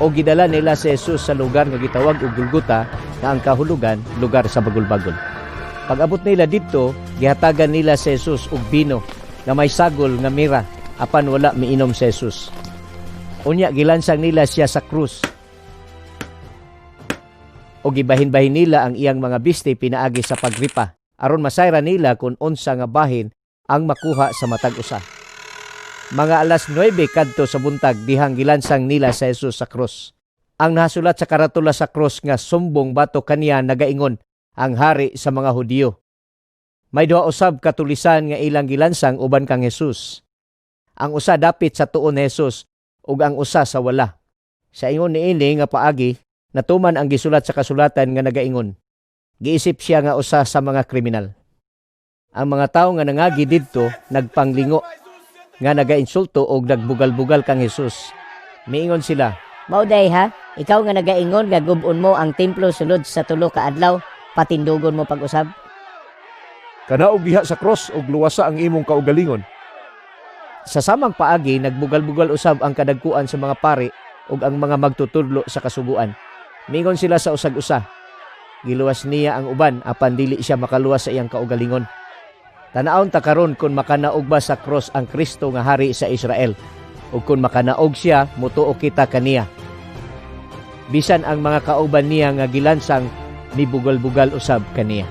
O gidala nila si Jesus sa lugar nga gitawag og Golgota, nga ang kahulugan, lugar sa bagol-bagol. Pag-abot nila didto, gihatagan nila si Jesus og bino nga may sagol nga mira, apan wala miinom si Jesus. Unya gilansang nila siya sa krus. O gibahin-bahin nila ang iyang mga bisti pinaagi sa pagripa aron masayra nila kung unsa nga bahin ang makuha sa matag usa. Mga alas 9 kadto sa buntag dihang gilansang nila sa Jesus sa krus. Ang nasulat sa karatula sa krus nga sumbong batok kaniya nagaingon, "Ang hari sa mga Hudiyo." May duha usab ka tulisan nga ilang gilansang uban kang Jesus. Ang usa dapit sa tuon ni Jesus ug ang usa sa wala. Sa ingon niini nga paagi, natuman ang gisulat sa kasulatan nga nagaingon, "Giisip siya nga usa sa mga kriminal." Ang mga tawo nga nangagi didto nagpanglingo nga nagainsulto og nagbugal-bugal kang Jesus. Miingon sila, "Mao diay ha, ikaw nga nagaingon nga gub-on mo ang templo sulod sa 3 ka adlaw, patindugon mo pag-usab." Kanaog diha sa cross ug luwasa ang imong kaugalingon. Sa samang paagi, nagbugal-bugal usab ang kadagkuan sa mga pari ug ang mga magtutudlo sa kasuguan. Miingon sila sa usag-usa, "Giluwas niya ang uban, apan dili siya makaluwas sa iyang kaugalingon. Tan-awon ta karon kung makanaog ba sa cross ang Kristo nga hari sa Israel. Ug kung makanaog siya, mutuo kita kaniya." Bisan ang mga kauban niya nga gilansang mibugal-bugal usab kaniya.